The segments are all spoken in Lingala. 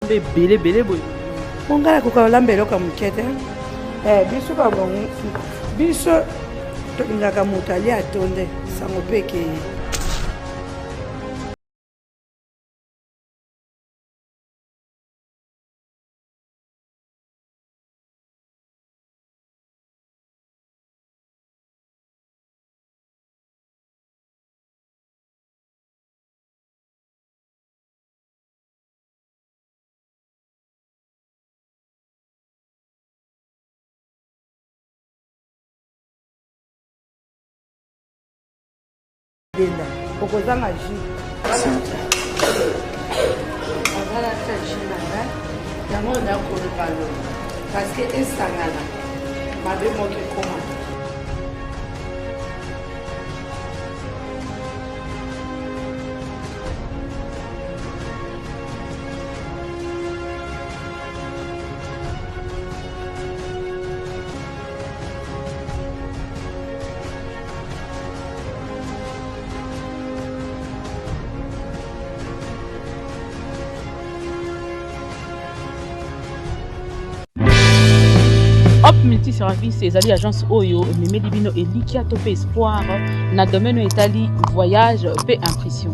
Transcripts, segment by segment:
Ebele ebele boye. Mpo ngai nakoka kolamba eloko ya moke te. Eh, biso babongo biso tolingaka moto alia atonde sango mpe ekei. Denda okozanga jus aza na tia jus na ngai yango nakoloba loba parce que esangana mabe moko ekoma. Hop Multiservice ezali agence oyo ememeli bino elikya to mpe espoir na domaine oyo etali voyage mpe impression.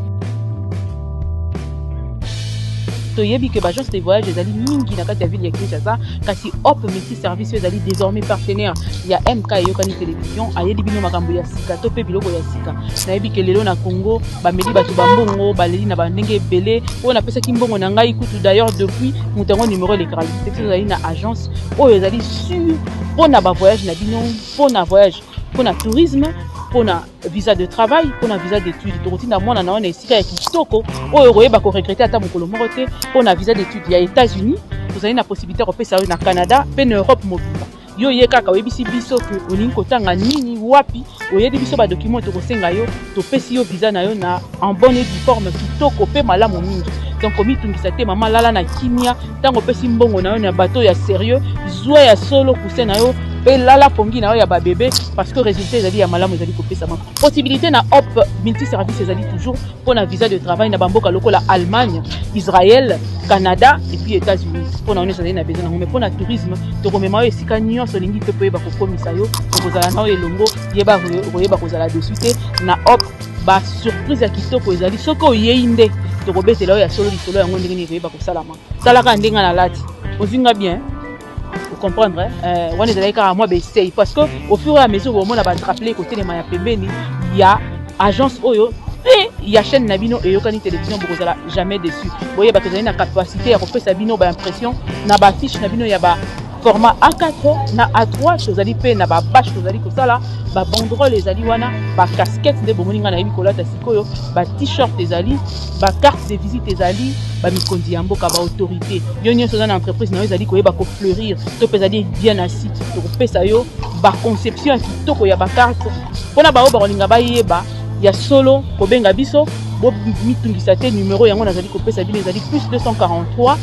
Toyebi ke baagence de voyage ezali mingi na kati ya ville ya Kinshasa, kasi Hop Multiservice oyo ezali désormais partenaire ya MK Eyokani Television ayeli bino makambo ya sika to mpe biloko ya sika. Nayebi ke lelo na Congo bameli bato bambongo, baleli na bandenge ebele oyo napesaki mbongo na ngai kutu d'ailleurs depuis moto yango numero elekaka lisusu te. Biso tozali na agence oyo ezali sur mpo na bavoyage na bino, mpo na voyage, mpo na tourisme, mpo na visa de travail, mpo na visa d'étude. Tokotinda mwana na yo na esika ya kitoko oyo okoyeba koregrete ata mokolo moko te. Mpo na visa d'étude ya États-Unis, tozali na possibilité ya kopesa yo na Canada mpe na Europe mobimba. Yo ye kaka oyebisi biso ke olingi kotanga nini, wapi, oyebi biso badocument tokosenga yo, topesi yo visa na yo na en bonne et due forme, kitoko mpe malamu mingi. Donc komitungisa te mama, lala na kimia. Ntango opesi mbongo na yo na bato ya sérieux, zwa ya solo coussin na yo mpe lala pongi na yo ya babebe, parce que résultat ezali ya malamu, ezali kopesama. Possibilité na Hop Multiservice ezali toujours mpo na visa de travail na bamboka lokola Allemagne, Israël, Canada et puis États-Unis. Mpo na yo nyonso azali na besoin nango, mais mpo na tourisme tokomema yo esika nyonso olingi mpe poyeba kokomisa yo, okozala na yo elongo, yeba okoyeba kozala dessus te. Na Hop ba surprise ya kitoko ezali, soki oyei nde tokobetela yo ya solo lisolo yango ndenge nini ekoyeba kosalama. Talaka ndenge nalati, ozwi nga bien comprendre wana ezalaki kaka mwa baessai, parce que au fur et à mesure bomona badrapele kotelema ya pembeni ya agence oyo mpe ya chaîne na bino Eyokani Télévision, bokozala jamais déçu. Boyeba tozali na capacité ya kopesa bino baimpression na bafiche na bino ya ba format A4 na A3. Tozali mpe na babâche, tozali kosala babanderole, ezali wana bacasquette nde bomoni ngai nayebi kolata sikoyo, ba-t-shirt ezali, bacarte de visite ezali. Bamikonzi ya mboka, baautorité, yo nyonso oza na entreprise na yo ezali koyeba kofleurir to mpe ezali bien assis, tokopesa yo baconception ya kitoko ya bacarte. Mpona baoyo bakolinga bayeba ya solo, kobenga biso, bomitungisa te. Numero yango nazali kopesa bino ezali plus 243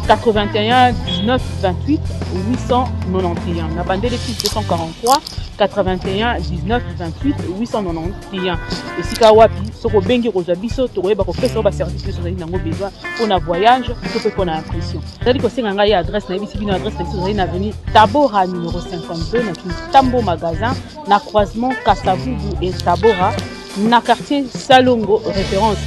81 19 28 891. Na bandele plus 243 81 19 28 891. Esika wapi soki obengi okozwa biso, tokoyeba kopesa yo baservice nyonso ozali nango besoin mpona voyage to mpe mpona impression. Ezali kosenga ngai adresse, nayebisi bino adresse na biso ezali na avenue Tabora numéro 52 na Kintambo magasin, na croisement Kasavubu et Tabora, na quartier Salongo référence.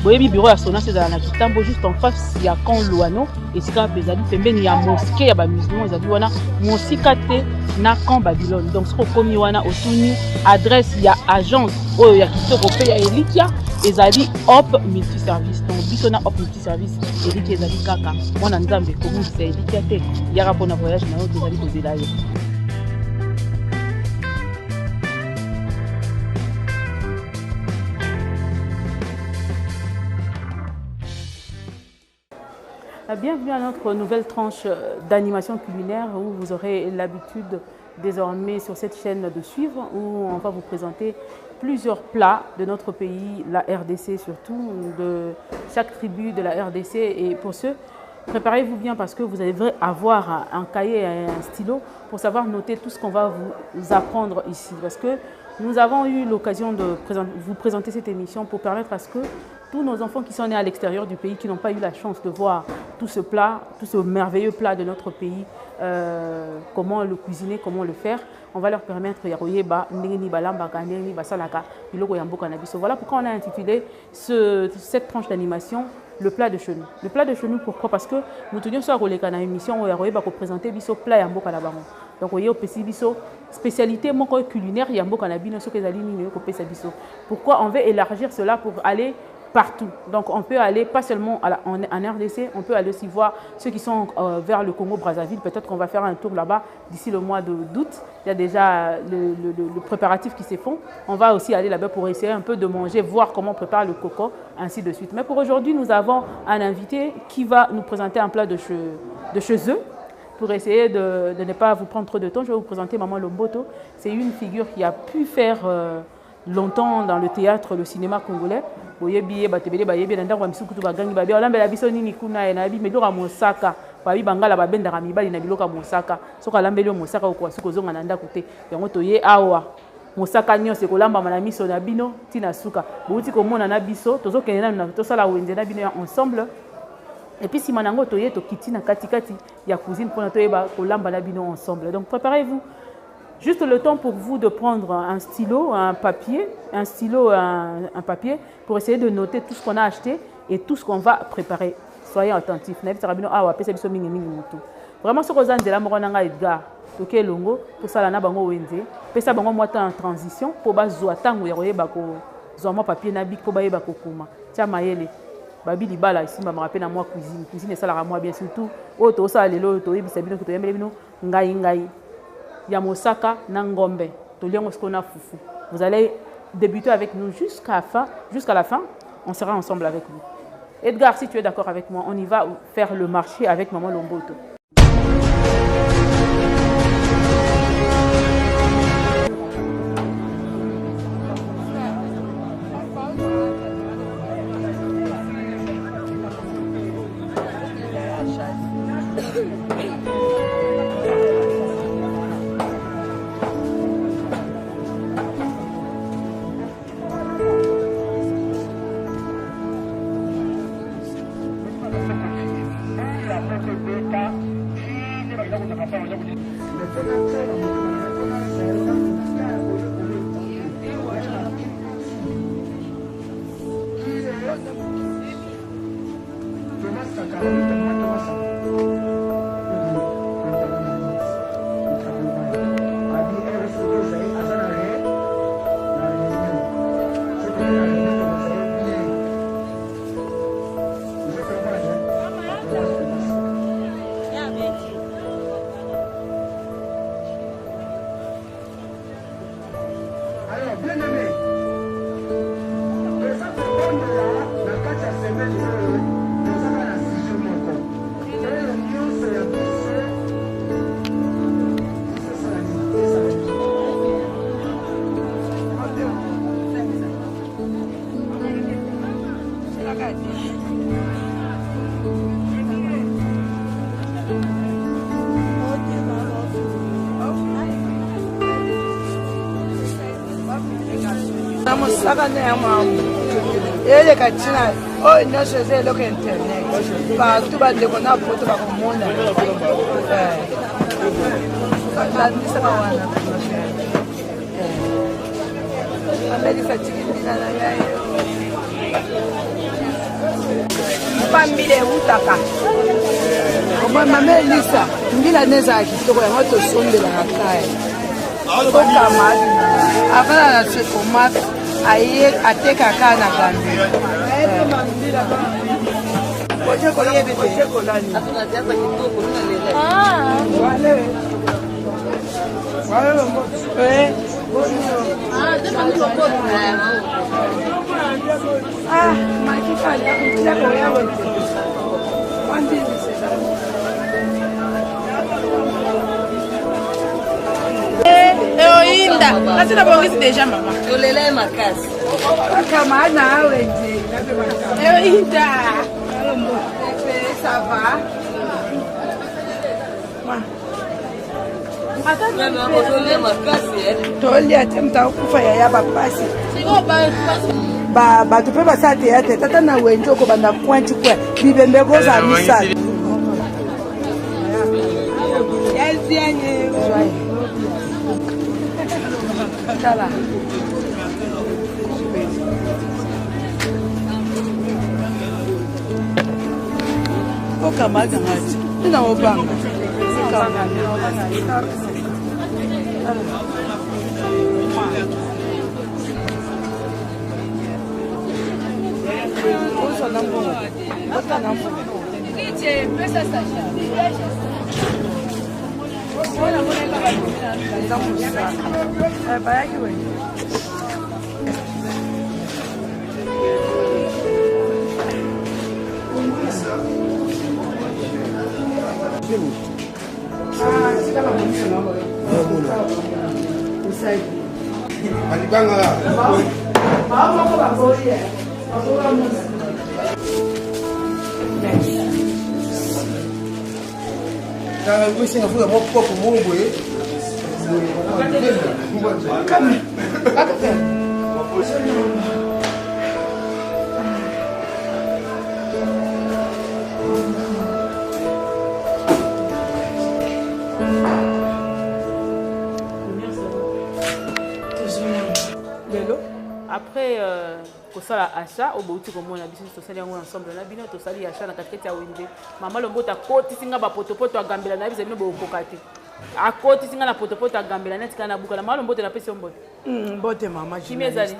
Boyebi bureau ya Sonas ezala na Kitambo, juste en face ya camp Luano, esika wapi ezali pembeni ya mosquée ya bamusulman, ezali wana mosika te na camp Babylone. Donc soki okomi wana, otuni adresse ya agence oyo ya kitoko mpe ya elikia, ezali Hop Multiservice. Donc biso na Hop Multiservice, elikia ezali kaka. Mwana Nzambe, komungisa elikia te, yaka mpona voyage na yo, tozali kozela yo. Bienvenue à notre nouvelle tranche d'animation culinaire où vous aurez l'habitude désormais sur cette chaîne de suivre, où on va vous présenter plusieurs plats de notre pays, la RDC surtout, de chaque tribu de la RDC. Et pour ce, préparez-vous bien parce que vous allez avoir un cahier et un stylo pour savoir noter tout ce qu'on va vous apprendre ici. Parce que nous avons eu l'occasion de vous présenter cette émission pour permettre à ce que Tous nos enfants qui sont nés à l'extérieur du pays, qui n'ont pas eu la chance de voir tout ce plat, tout ce merveilleux plat de notre pays, euh, comment le cuisiner, comment le faire, on va leur permettre ya koyeba ndenge nini balambaka, ndenge nini basalaka biloko ya mboka na biso. Voilà pourquoi on a intitulé ce, cette tranche d'animation le plat de chez nous. Le plat de chez nous, pourquoi Parce que moto nyonso akoleka na émission oyo akoyeba koprésente biso plat ya mboka na bango. Donc oye opesi biso spécialité moko culinaire ya mboka na bino soki ezali nini oye kopesa biso. Pourquoi on veut élargir cela pour aller partout. Donc on peut aller pas seulement à la, en, en, RDC, on peut aller aussi voir ceux qui sont euh, vers le Congo-Brazzaville. Peut-être qu'on va faire un tour là-bas d'ici le mois d'août. Il y a déjà le, le, le, le préparatif qui se font. On va aussi aller là-bas pour essayer un peu de manger, voir comment on prépare le coco, ainsi de suite. Mais pour aujourd'hui, nous avons un invité qui va nous présenter un plat de chez, de chez eux. Pour essayer de, de ne pas vous prendre trop de temps, je vais vous présenter Maman Lomboto. C'est une figure qui a pu faire euh, longtemps dans le théâtre, le cinéma congolais. boyebi ye bato ebele bayebi na ndako ya misusu kutu bagangi babi olambela biso nini kuna ye nayebi biloko ya mosaka babi bangala babendaka mibali na biloko ya mosaka soki alambeli yo mosaka okoka soki kozonga na ndako te yango toye awa mosaka nyonso ekolambama na miso na bino ntina suka bouti komona na biso tozokende nanu tosala wenze na bino ya ensemble et puis nsima na yango toye tokiti na katikati ya cuisine mpona toyeba kolamba na bino ensemble donc préparez-vous Juste le temps pour vous de prendre un stylo, un papier, un stylo, un, un papier, pour essayer de noter tout ce qu'on a acheté et tout ce qu'on va préparer. Soyez attentifs. Vraiment, ce que nzela moko na nga Edgar, toke elongo, tosala na bango wenze, pesa bango mwa temps en transition po bazwa ntango ya koyeba kozwa mwa papier na bic po bayeba kokoma. Tia mayele. Babi libala esimbamaka mpe na mwa cuisine. Cuisine esalaka mwa bien surtout oyo tosala lelo toyebisa bino ke toyembeli bino ngai ngai ya mosaka na ngombe toliango sikoyo na fufu. Vous allez débuter avec nous jusqu'à fin, jusqu'à la fin, on sera ensemble avec vous. Edgar, si tu es d'accord avec moi, on y va faire le marché avec Maman Lomboto. Na mosaka na ya mamu eleka ntina oyo nyonso eza eloko ya internet partout bandeko na poto bakomona landisaka wana amelisa tikindina na ngai mpa mbila ewutaka mama elisa mbila nde ezala kitoko yango tosombelaka kaya okama avanda na sekomat aye atekaka na gambi Ah, eoyinda nasi nabongisi deja mama tolela ye makasi eoyinda Ça va? Ozolia makasi tolia te moto akokufa yaya bapasi. Bato mpe basala théâtre tata na wenze okobanda coin ti coin bibembe ekozala misato. Tala. Okamata ngati ina obanga. Bayaki we. Lelo après kosala achat oyo bouti komona, biso nyonso tosali yango ensemble na bino. Tosali achat na katikati ya wenze. Mama Lomboto akotisi nga bapotopoto, agambela na yebisa bino bokokoka te. Akotisi nga na potopoto, agambela neti kaka na buka na mama Lomboto. Napesi yo mbote. Mbote mama. Kimi ezali.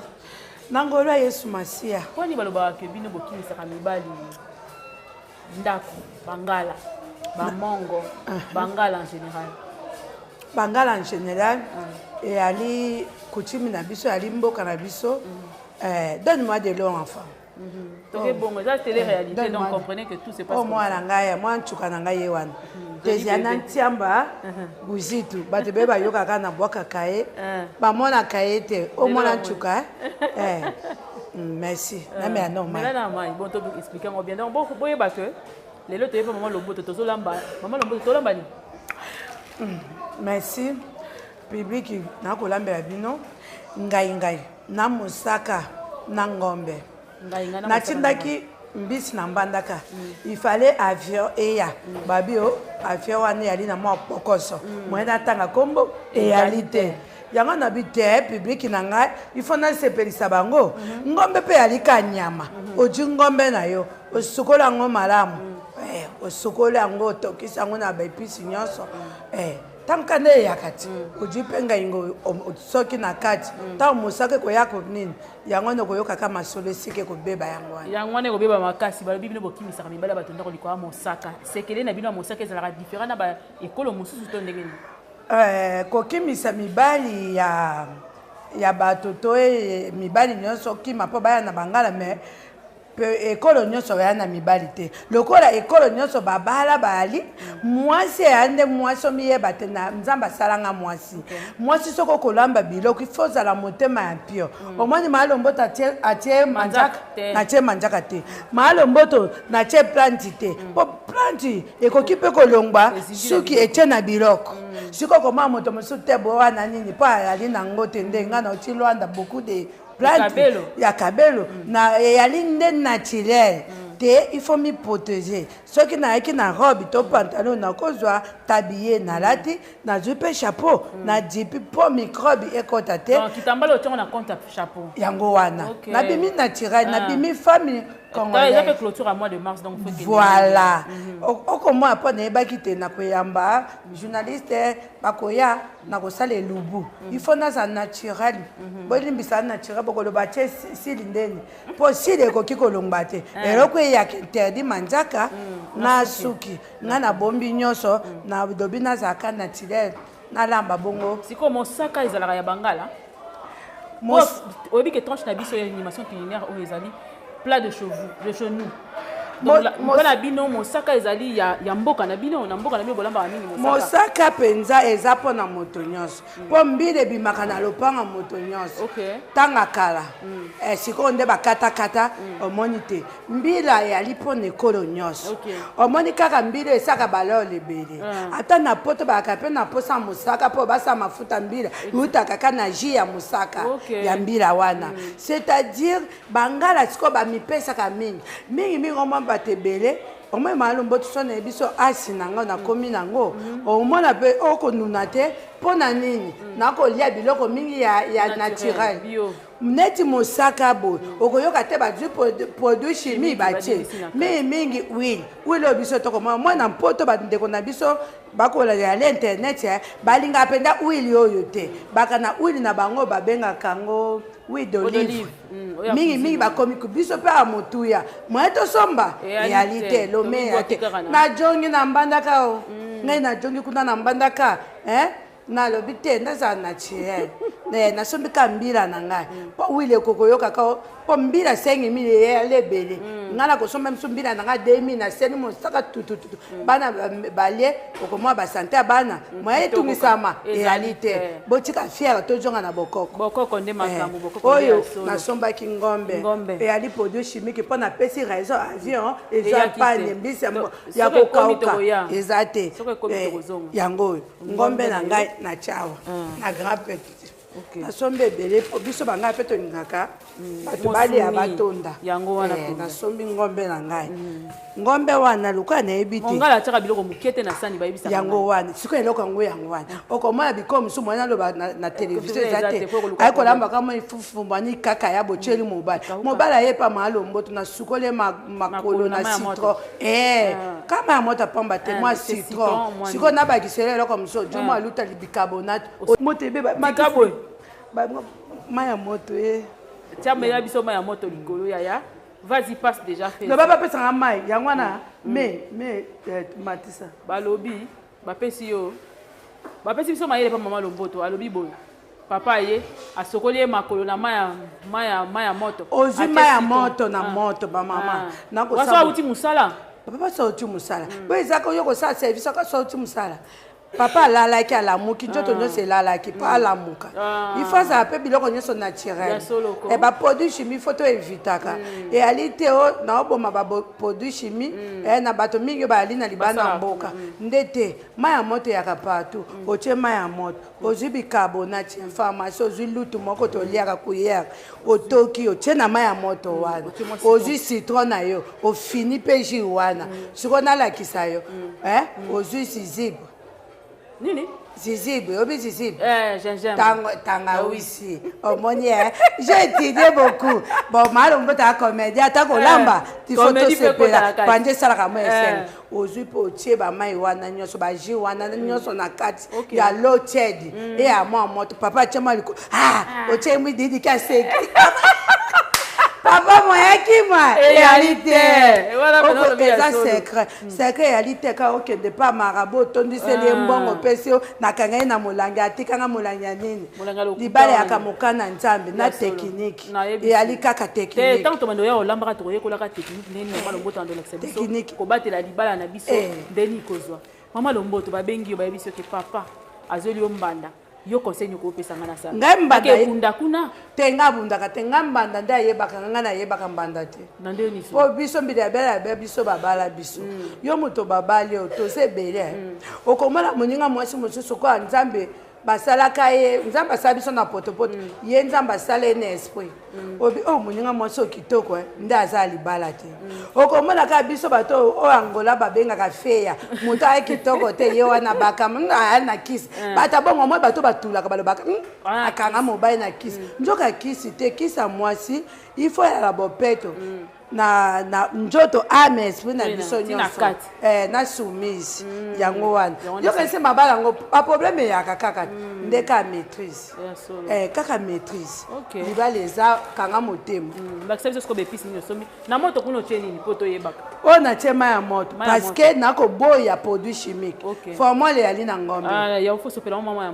Na ngolu ya Yesu Masiya. Mponi balobaka ke bino bokimisaka mibali ndako, bangala, bamongo, bangala en général? Bangala en général eyali coutume na biso, eyali mboka na biso. Donne-moi de l'eau, enfant. Toke bongo, eza télé réalité, donc comprenez que tout se passe. Oyo mwana na ngai, mwa ncuka na ngai ye wana, tezia na ntiamba buzitu. Bato be bayokaka na bwakaka ye, bamonaka ye te. O mwana ncuka, merci, namela normal. Mela na mai. Bon, to expliquer yango bien. Donc boyeba ke lelo toyeba mama Lomboto, tozolamba. Mama Lomboto, tolamba nini? Merci public. Nakolambela bino ngai ngai na mosaka na ngombe. Ngai ngai na. Natindaki mbisi na Mbandaka. Il fallait avion eya, babi o avion wana eyali na mwa pokoso, moye natanga nkombo eyali te. Yango nabi te, public na ngai, il faut nasepelisa bango. Ngombe mpe eyali ka nyama. Ozwi ngombe na yo, osukoli yango malamu, osukoli yango, otokisi yango na baepisi nyonso. Ntango kanda eyaka ti ozwi mpe ngaingo soki na kati, ntango mosaka ekoya nini, yango wana okoyokaka masolo esika ekobeba, yango wana. Yango wana ekobeba makasi. Balobi bino bokimisaka mibali ya bato ndako likolo ya mosaka. Sekele na bino ya mosaka ezalaka différent na baekolo mosusu to ndenge nini? Kokimisa mibali ya bato to mibali nyonso okima mpo baya na bangala, mais pe ekolo nyonso baya na mibali te. Lokola ekolo nyonso babala bayali mwasi, eya nde mwasi omiyeba te na Nzambe asalanga mwasi. Mwasi soki okolamba biloko, ifo ozala motema ya mpio. Omoni Maalomboto atie manzaka? Te. Natie manzaka te. Maalomboto natie plante te, mpo plante ekoki mpe kolongwa. Ezindi na Suki biloko. Etie na biloko. Sikoyo komona moto mosusu te bo wana nini, mpo ayali nango te. Nde ngai nauti Lwanda, beaucoup de plante. Kabelo. Ya kabelo na eyali nde naturel te. Il faut mi protéger. Soki nayaki na robe to pantalon, nakozwa tablier, nalati, nazwi mpe chapeau, najipi mpo microbe ekɔta te. Donc kitambala otiango na compte ya chapeau? Yango wana. Nabimi naturel, nabimi famille Eza mpe congolaise. Clôture ya mois de mars, donc faut kende. Voilà. Okomona mpo nayebaki te nakoyamba journaliste, bakoya, nakosala elubu, il faut naza naturel. Bolimbisa, naturel bokoloba tie sili ndeni, mpo sili ekoki kolongba te. Eloko eyaka interdit manzaka na suki. Ngai nabombi nyonso, nalobi nazalaka naturel, nalamba bongo. Sikoyo mosaka ezalaka ya bangala? Oyebi ke tranche na biso ya animation culinaire oyo ezali plat de chevaux, de chez nous. Mpo na bino mosaka ezali ya mboka na bino, na mboka na bino bolambaka mingi mosaka. Mosaka mpenza eza mpo na moto nyonso, mpo mbila ebimaka na lopanga moto nyonso. Ntanga kala, sikoyo nde bakatakata, omoni te mbila eyali mpo na ekolo nyonso. Omoni kaka mbila esaka balole ebele, ata na poto bayaka mpe na posa mosaka mpo basala mafuta. Mbila eutaka kaka na jus ya mosaka ya mbila wana, c'est-à-dire bangala sikoyo bamipesaka mingi mingi mingi. Omwa bato ebele, omoi malombo so na biso asi na ngai nakomi nango, omona mpe okonuna te. Mpo na nini? Nakolia biloko mingi ya naturel neti mosaka boye, okoyoka te bazwi produit chimie batie mingimingi huile. Huile oyo biso tokomona mwana mpoto, bandeko na biso bakolanda ya internet, balingaka mpenza huile oyo te. Baka na huile na bango babengaka yango huile d'olive mingimingi. Bakomi biso mpe ya motuya, moye tosomba eyali te, lomeya te. Najongi na Mbandaka o ngai, najongi kuna na Mbandaka, nalobi te nazala naturel, nasombi ka mbila na ngai mpo huile ekokoyokaka, mpo mbila 5000 eyala ebele. Ngai nakosomba miso mbila na ngai 2000, naseni mosaka tutututu, bana balie, okomona basanté ya bana moya etungisama eyali te. Botika fière, tozonga na bokoko. Bokoko nde makambo. Oyo nasombaki ngombe eyali produit chimique, mpo napesi raison avion ezwa panne, mbisi ya kokauka eza te. Yango oyo ngombe na ngai na tiawa na grand petit, nasombi ebele mpo biso bangai mpe tolingaka bato balia batonda. Nasombi ngombe na ngai, ngombe wana lokola nayebi te. Ngala atiaka biloko moke te na sani, bayebisaka. Yango wana sikoyo eloko yango, yango wana okomona bikolo mosusu, mwana aloba na televizio eza te, aye kolambaka moi fufu mbwani kaka ya botieli mobali. Mobali ayepa maalomboto, nasukoli ye makolo na citron, kama ya moto apamba te, mwa citron. Sikoyo nabakisela eloko mosusu, ju mwa aluta bicarbonate, moto ebeba mai ya moto e. Tiamela biso mai ya moto likolo, yaya. Vas-y, passe déjà fait. Loba bapesanga mai yango wana, me matisa. Balobi bapesi yo, bapesi biso mayele mpa mama Lomboto. Alobi boye, papa ye asokoli ye makolo na mai ya moto. Ozwi mai ya moto na moto, bamama. Waso auti mosala. Papa so auti mosala po ezaka oyo kosala service aka so auti mosala. Papa alalaki, alamuki, nzoto nyonso elalaki mpo alamuka. Il faut azala mpe biloko nyonso naturel. Baproduit chimie faut toevitaka, eyali te o naoboma baproduit chimie na bato mingi oyo bayali na libanda ya mboka nde te. Mai ya moto eyaka partout. Otie mai ya moto, ozwi bicarbonate ya pharmacie, ozwi lutu moko toliaka, cuillère, otoki, otie na mai ya moto wana, ozwi citron na yo, ofini mpe jus wana. Sikoyo nalakisa yo, ozwi zizibre. Nini? Zizibre, oyebi zizibre? Gingembre. Tangawisi, omoni, j'ai étudié beaucoup. Bon, malombo ta comédie, ata kolamba tifo tosepela panje esalaka mwa esengo. Ozwi mpe otie bamai wana nyonso, bajus wana nyonso na kati ya l'eau tiède e ya mwa moto. Papa atie mwa likolo, otie mididiki, aseki papa, moyaki mwa eyali te. Eza secret, secret eyali te. Kaka okende pa marabout, otondiseli ye mbongo, opesi yo, nakanga ye na molangi, atikanga molangi ya nini. Libala yaka moka na Nzambe na technique eyali kaka technique. Ntango tobanda oya olambaka, tokoyekolaka technique ndeni mama Lomboto andolakisa biso kobatela libala na biso ndeni kozwa. Mama Lomboto, babengi yo, bayebi soki papa azoli yo mbanda, yo conseil nini okopesa nga na sala? Ngai mbanda Ekunda kuna. Te, ngai abundaka te. Ngai mbanda nde ayebaka nga, ngai nayebaka mbanda te. Na nde nini? Po biso mbili ya bela ya biso babala biso, yo moto babali oyo toza ebele. Okomona moninga mwasi mosusu koya, Nzambe basalaka ye, Nzambe asala biso na potopoto, ye Nzambe asala ye na esprit. Obi oyo moninga mwasi oyo kitoko nde aza libala te. Okomona kaka biso bato oyo Angola babengaka feya, moto aye kitoko te, ye wana bakama aya na kisi. Bato abongo moi bato batulaka, balobaka akanga mobali na kisi. Nzoka kisi te, kisi ya mwasi il faut yala bopeto na nzoto, âme, esprit na biso nyonso na soumise. Yango wana yokanisi mabala yango baproblème eyaka kaka nde kaka maîtrise, kaka maîtrise. Libala eza kanga motema. Bakisa biso sikoyo baépices nini osombi na moto kuna, otie nini mpo toyebaka? Oyo natie mai ya moto parce que nakoboya produit chimique. Formol eyali na ngombe.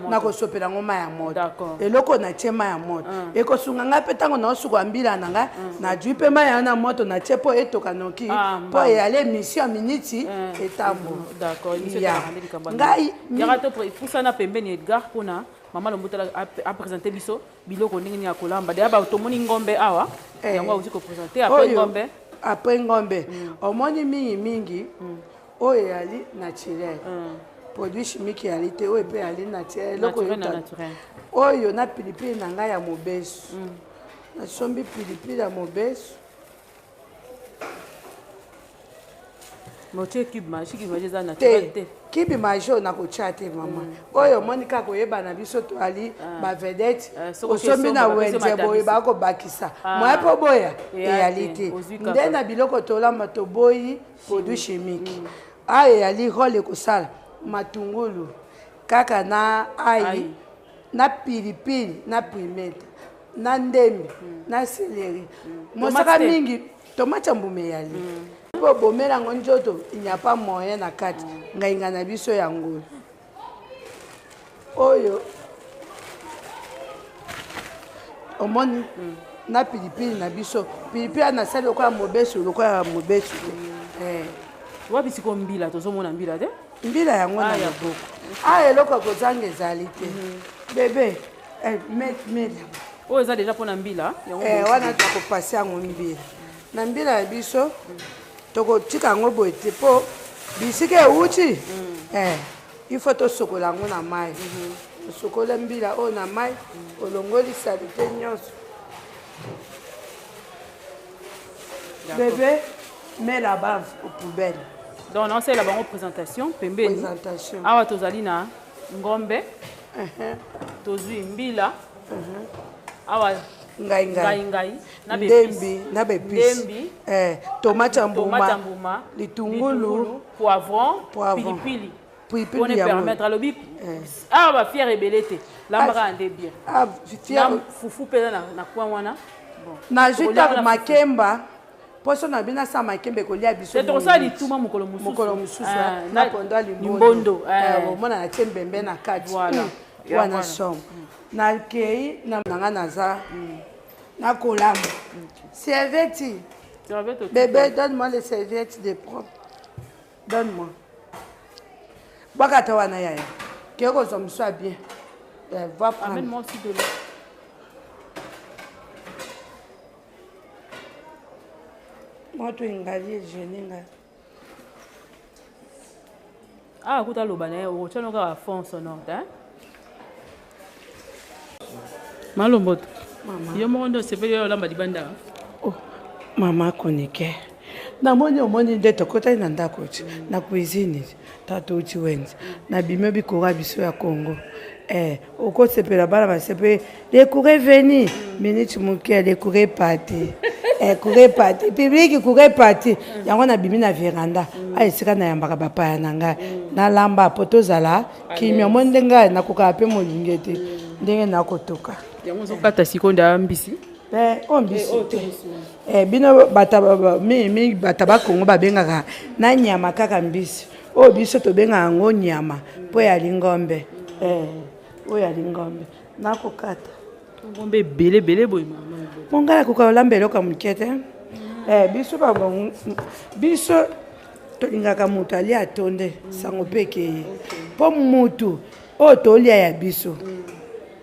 Nakosopela yango mai ya moto. Eloko natie mai ya moto ekosunga ngai mpe ntango naosuka mbila na ngai, najui mpe mai ya na moto. moto natie mpo etoka noki, Ah, mpo mbangu. eyali émission ya miniti etambo. D'accord, émission Ya. etalaka nde likambo ya Ngai yaka to pusana pembeni, Edgar, mpona mama Lombotala aprésente biso biloko ndenge nini ya kolamba. Deya tomoni ngombe awa. Yango auti koprésente après Oyo, ngombe. Après ngombe, omoni mingimingi oyo eyali naturel, produit chimique eyali te. Oyo mpe eyali naturel, eloko Naturel na naturel. Oyo na pilipili na ngai ya mobesu, nasombi pilipili ya mobesu. Mais otie cube Maggi, cube Maggi eza naturel te. Te. Kibi Maggi oyo nakotia te, mama. Oyo omoni kaka koyeba na biso, toali bavedete. Eh, soki Osombi na okesomba, bapesi yo wenze boye, matabisi. bakobakisa moya mpo boya. Eya Eyali te, te. ozwi kaka. Nde na biloko tolamba, toboyi produit chimique. Ayo eyali role ekosala matungulu kaka na ai, Ai. na pilipili, na pimenta, na ndembi, na céleri mosaka. Tomate te. Mingi tomate ya mbuma eyali mpo bomela yango nzoto, il n'y a pas moyen na kati. Ngai ngai na biso yango oyo omoni na pilipili na biso, pilipili wana nasali lokola mobesu, lokola ya mobesu te. Wapi sikoyo mbila? Tozomona mbila te. Mbila yango na Ah, ya loboko. A eloko ya kozanga ezali te, bebe. Mela. Oyo eza déjà mpona mbila yango. Wana tokopase yango mbila na mbila ya biso. Tokotika yango boye te mpo bisika ewuti. Il faut tosokola yango na mai. Osokola mbila oyo na mai, olongoli saleté nyonso. Bébé, mets là-bas aux poubelles. Donc naosalela bango présentation pembeni. Présentation. Awa tozali na ngombe, tozwi mbila awa. Ngai ngai. Ngai ngai na ndembi na baépices. Ndembi. Tomate ya tomate ya mbuma, mbuma, litungulu, poivron, Poivron. pilipili. Pilipili Mpona yango. permettre alobi awa bafiere ebele te, lambaka nde bien. Ah, Na fufu mpe eza na coin wana. Bon. Nazwi Tokolia ntango wana fufu. Makemba, mposo na bino asala makemba ekolia biso. Te, tokosala lituma mokolo mosusu. Mokolo mosusu. Ah, na pondo ya limbondo. limbondo. Omona natie mbembe na kati. Voilà. Ya Wana wana. somo nakei na nga naza nakolamba serviette. Serviette Bébé, donne-moi les serviettes de propre, donne-moi. Bwaka ata wana, yaya. Ke kozwa mosu ya bien. Va prendre. Amène-moi aussi de l'eau. Moto engali egene ngai. Awa kuta aloba na ye, okotyano kaka fond sonore te. Malomboto, yo moko nde osepeli oyo olamba libanda. Oh, mama konike, namoni omoni nde tokotaki na ndako ti na cuisine, tata uti wenze, nabimi bikora biso ya Congo. Okosepela, bana basepeli, le courrier venu minute moke, le courrier parti, courrier parti public, courrier parti. Yango nabimi na veranda a esika nayambaka bapaya na ngai, nalamba po tozala kimia. Omoni nde ngai nakokaka mpe molinge te ndenge nakotoka. Yango ozokata sikoyo nda mbisi. Oyo mbisi te. Bino bato mingimingi, bato bakongo babengaka na nyama kaka mbisi. Oyo biso tobengaka yango nyama mpo ya lingombe. Oyo ya lingombe nakokata. Ngombe ebele ebele boye, mama. Mo ngai nakoka kolamba eloko ya moke te. Biso biso tolingaka moto alia atonde, sango mpe ekeye mpo mutu oyo tolia ya biso.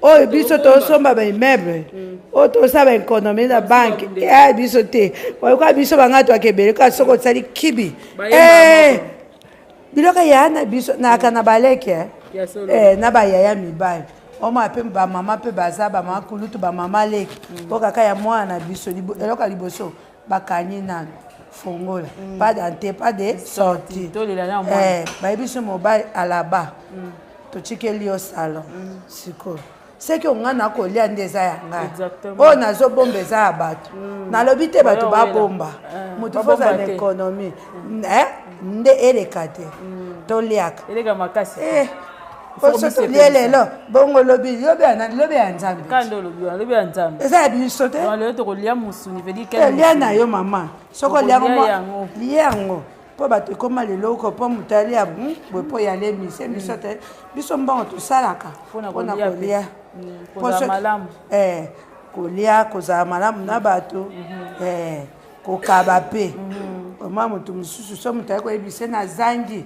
Oyo biso tosomba baimmeuble, oyo tosala baéconomie na banque, eya biso te. Oyoka biso bangai twaka ebele kaka soki osali kibi. Biloko ya na biso nayaka na baleke na bayaya mibali, omona mpe bamama mpe baza bamama kulutu, bamama leki, mpo kaka ya mwana na biso. Eloko ya liboso bakangi nano fongola, pas d'entrée, pas de sortie. Tolela na mwana. Bayebi biso mobali alaba, totikeli yo salon. Sikoyo seki onga nakolia nde eza ya ngai. Oyo nazobomba eza ya bato. Nalobi te bato babomba, motu Babomba fozala na te. économie. Nde eleka te, toliaka. Eleka makasi. Po so tolie lelo bongo lobi, lobi ya nani? Lobi ya Nzambe. Kanda olobi wana, lobi ya Nzambe. Eza ya biso te. Donc, lelo tokolia mosuni vedi. Lia na yo, mama, soki olia yango Okolia yango. Lia yango mpo bato ekóma leloko mpo moto alia boye mpo yala émission. Émission te, biso mbongo tosalaka Mpona mpona kolia mpe. Kolia. Po Kozala soki malamu. Kolia, kozala malamu na bato. Kokaba mpe oma moto mosusu so moto aye koyebisa ye nazangi,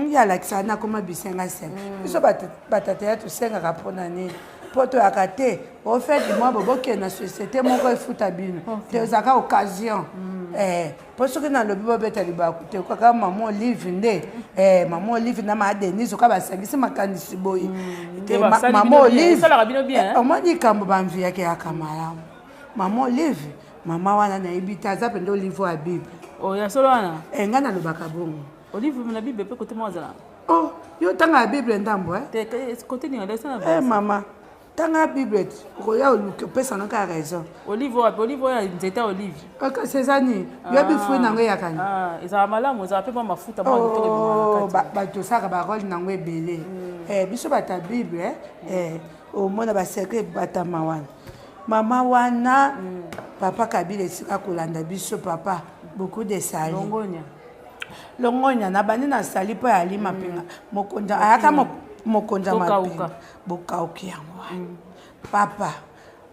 ye alakisaka nakoma bisenga senga. Biso batata ya tosengaka mpona nini? Mpo toyaka te ofeti mwa bobokende na société moko efuta bino te, ezalaka occasion. Mpo soki nalobi bobeta libaku te, kaka mama Olive nde, mama Olive na maa Denise oka basangisi makanisi boye te. Mama Olive, omoni likambo bamviyaki yaka malamu. Mama Olive, mama wana nayebi te, aza mpenza Olive ya Bible. Oh, ya solo wana. Ngai nalobaka bongo. Olive na Bible mpe kote moko azala. Oh, yo tanga ya Bible ndambo. Te, kote ninga na mama, tanga Bible, okoya oluki opesanga kaka raison. Olive wapi? Olive oyo nzete ya olive? Kasi eza nini? Yoyebi fruit nango eyaka ni? Ezala malamu, ezala mpe mwa mafuta mwa kitoko. Bato osalaka barole nango ebele. Biso bato ya Bible, omona basecret ebatama wana. Mama wana, papa Kabila esika kolanda biso, papa, beaucoup de sali. Longonya na bandi na sali mpo ya alima mpenga mokonzi ayaka, mokonzi ya mapinga bokauki yango wana. Papa,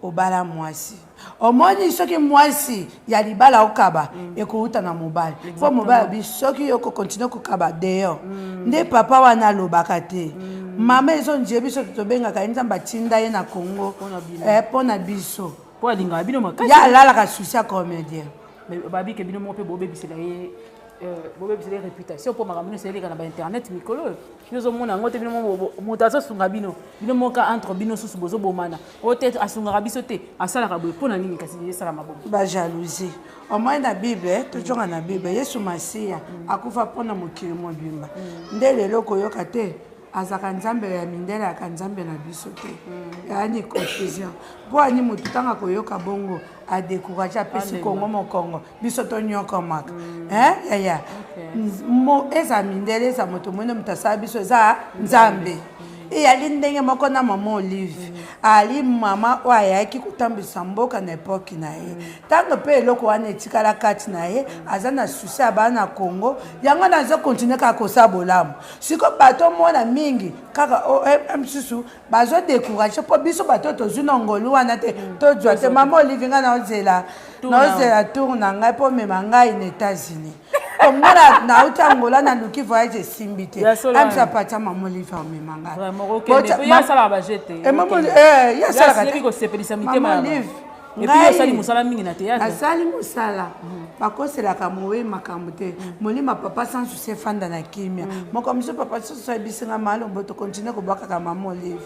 obala mwasi, omoni soki mwasi ya libala okaba, ekouta na mobali, mpo mobali abi soki yo kokontinue kokaba deyo nde papa wana alobaka te. Mama ezondie biso, tobengaka ye Nzambe atinda ye na Congo mpo na biso. Mpo alingaka bino makasi. Ye alalaka souci ya comédien. Babike bino moko mpe bobebisela ye, bobebisela ye réputation, mpo makambo nyonso eleka na bainternet mikolo oyo. Bino ozomona yango te. Bino moto azosunga bino, bino moka entre bino susu bozobomana. Oyo te asungaka biso te, asalaka boye mpo na nini? Kasi esalama bongo. Bajalousie omoi na Bible, tozonga na Bible, Yesu Masiya akufa mpona mokili mobimba. Nde lelo koyoka te azalaka Nzambe ya mindele, ayaka Nzambe na biso te. Eyani confusion mpo ani motu ntango akoyoka bongo adécourage, apesi Kongo mokongo, biso tonyokomaka. Yaya, eza mindele, eza moto mwene, moto asala biso eza Nzambe. Eyali ndenge moko na mama Olive, ali mama oyo ayaki kotambwisa mboka na epoke na ye. Ntango mpe eloko wana etikala kati na ye, aza na souci ya bana Congo. Yango nazo continue kaka kosala bolamu. Siko bato omona mingi kaka mosusu bazodécourage, mpo biso bato tozwi na ngolu wana te, tozwa te. Mama Olive, ngai naozela, naozela tour na ngai mpo mema ngai na États-Unis. Nga nauti Angola, naluki voyage esimbi te. Amisa patia mama Olive amema ngai. Ye asalaka kosepelisa mitema. Olive. Osali mosala mingi na théâtre. Asali mosala, bakoselaka mowe makambo te. Molima papa sans souci, efanda na kimia. Moko mosusu papa susu ayebisinga malombo, tokontinue kobwakaka mama Olive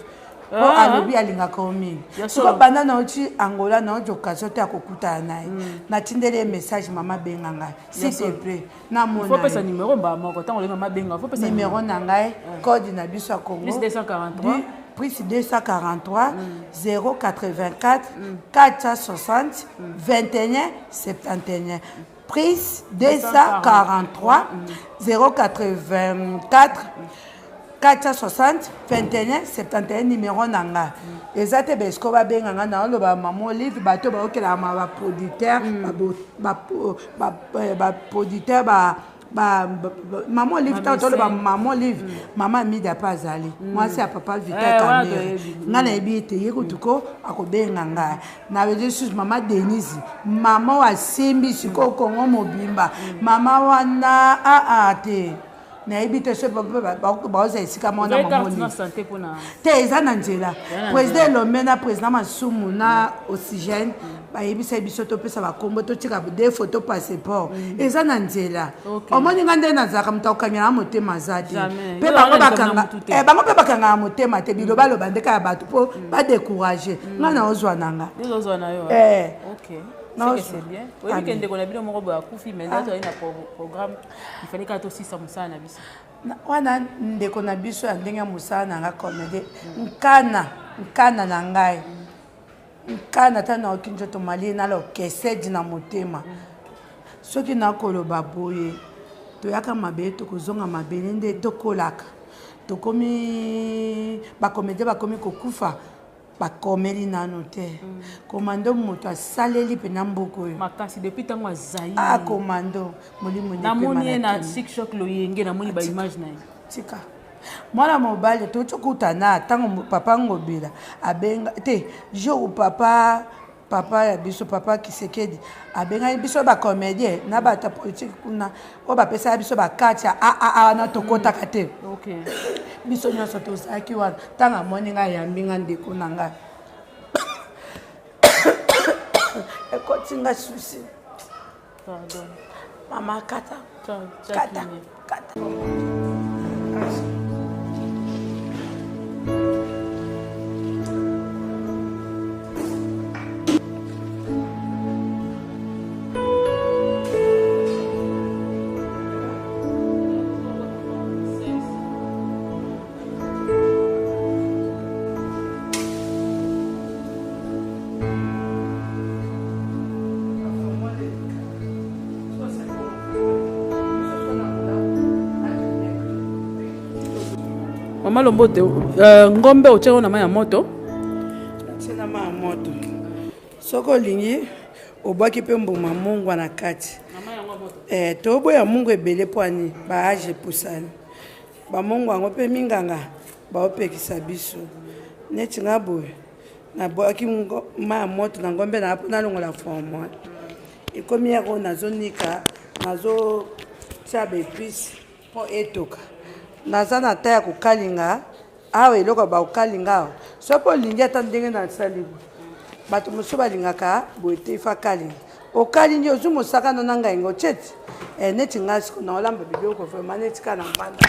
mpo alobi alingaka yo mingi. Siko banda nauti Angola, nauti occasion te akokutana na ye. Natindeli ye message: "Mama, benga ngai s'il te plaît." Namona numéro mbaa moko ntango olinga mabenga. Numéro na ngai, code na biso ya Congo, 243. Plus 243 084 460 21 71. Plus 243 084 460 21 71, numéro na nga. Eza te besiko babenga nga na oloba mama Olive, bato baokelaka ma baproducteur, baproducteur ba mama Olive. Ntango toloba mama Olive, mama Amida mpe azali mwasi ya papa Vital Kamerhe. Ngai nayebi ete ye kutuko akobenga ngai na lisusu mama Denise, mama oyo asimbi sikoyo Kongo mobimba. Mama wana aa te, nayebi te so baoza esika mwana mama te. Eza na nzela. Président Elombe na président Masumu na Oxygène bayebisa biso topesa bakombo, totika de photo, passeport eza na nzela. Omoni nga nde nazalaka moto akokangela motema aza te, mpe bango mpe bakangaka motema te. Bilobaloba nde kaka bato mpo badécourage nga na ozwa na nga. Oyebi ndeko na bino moko boye akufi, mais nde na programme, il fallait kaka tosisa mosala na biso. Wana ndeko na biso ya ndenge ya mosala na nga, comédie, nkana nkana na ngai, nkana ata naoki nzoto malie nala okesedi na motema. Soki nakoloba boye, toyaka mabele, tokozonga mabele. Nde tokolaka, tokomi bacomédien, bakomi kokufa, bakomeli nano te. Komando, moto asaleli mpena mboka oyo makasi depuis ntango azali. Ah, komando, molimo. Namoni ye na Chic Choc Loyenge, namoni baimage na ye. Tika mwana mobali, tokutana ntango papa Ngobila abenga te jour papa. Papa ya biso, papa Kisekedi, abengaki biso bacomédien na bato ya politike kuna oyo bapesaka biso bakati ya aaa wana tokotaka te. Biso nyonso tozalaki wana. Ntango amoni ngai, ayambi nga, ndeko na ngai, ekoti nga susi. Pardon. Mama, kata kata kata. Mama Lombote, ngombe otie yango na mai ya moto? Natie na mai ya moto. Soki olingi, obwaki mpe mbuma mungwa na kati. Eh, toboya mungwa ebele mpo ani baage epusani. Bamungwa yango mpe minganga baopekisa biso. Neti nga boye, nabwaki mai ya moto na ngombe na mpo nalongola formol. Ekomi yako nazonika, nazotia baépices mpo etoka. Naza na ta ya kokalinga awa, eloko bakokalinga awa. Soki olingi, ata ndenge nasali boye, bato mosusu balingaka boye te, ifa kalinga. Okalingi, ozwi mosaka no na ngai ngo tieti. Eh, neti ngai siko naolamba biloko vraiment neti kaka na mbanda.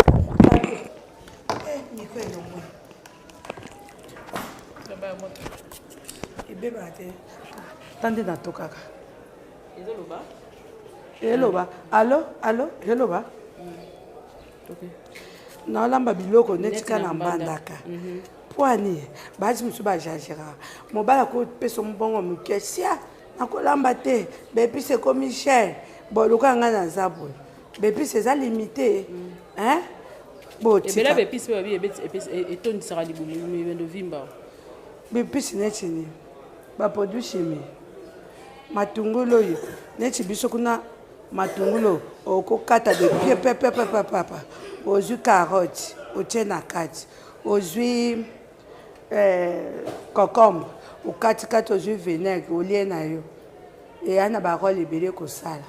Eh, miko elongwe, ebebaka te. Ta nde natokaka, eloba alo alo, eloba. Naolamba biloko neti kaka na mbandaka. Mpo ani basi mosusu baexagéraka. Mobali akopesa mbongo moke, sia nakolamba te, baépices ekomi cher. Bon, lokola ngai naza boye, baépices eza limité, hein? Ebele baépices mpe babi etondisaka libumu, mibendo vimba. Baépices neti nini? Baproduit chimie, matungulu oyo neti biso kuna, matungulu okokata de pied pepepepepapa, ozwi carotte otie na kati, ozwi concombre okatikati, ozwi vinaigre olie na yo, eya na barole ebele kosala.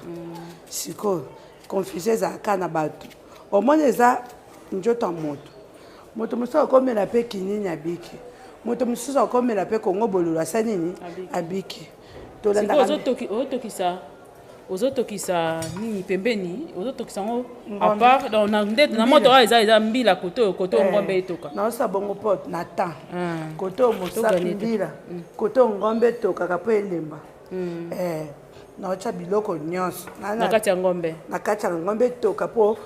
Sikoyo confusion ezalaka na bato. Omoni, eza nzoto ya moto. Moto mosusu akomela mpe kinini, abiki. Moto mosusu akomela mpe kongo bololo, asa nini, abiki. Ozotokisa, ozotokisa nini pembeni? Ozotokisa yango à part? Donc nde na moto oyo eza mbila, kote oyo, kote oyo ngombe etoka. Naosa bongo mpo na temps. Kote oyo mosaka mbila, kote oyo ngombe etokaka mpo elemba. Naotya biloko nyonso na kati ya ngombe. Na kati ya ngombe etoka mpo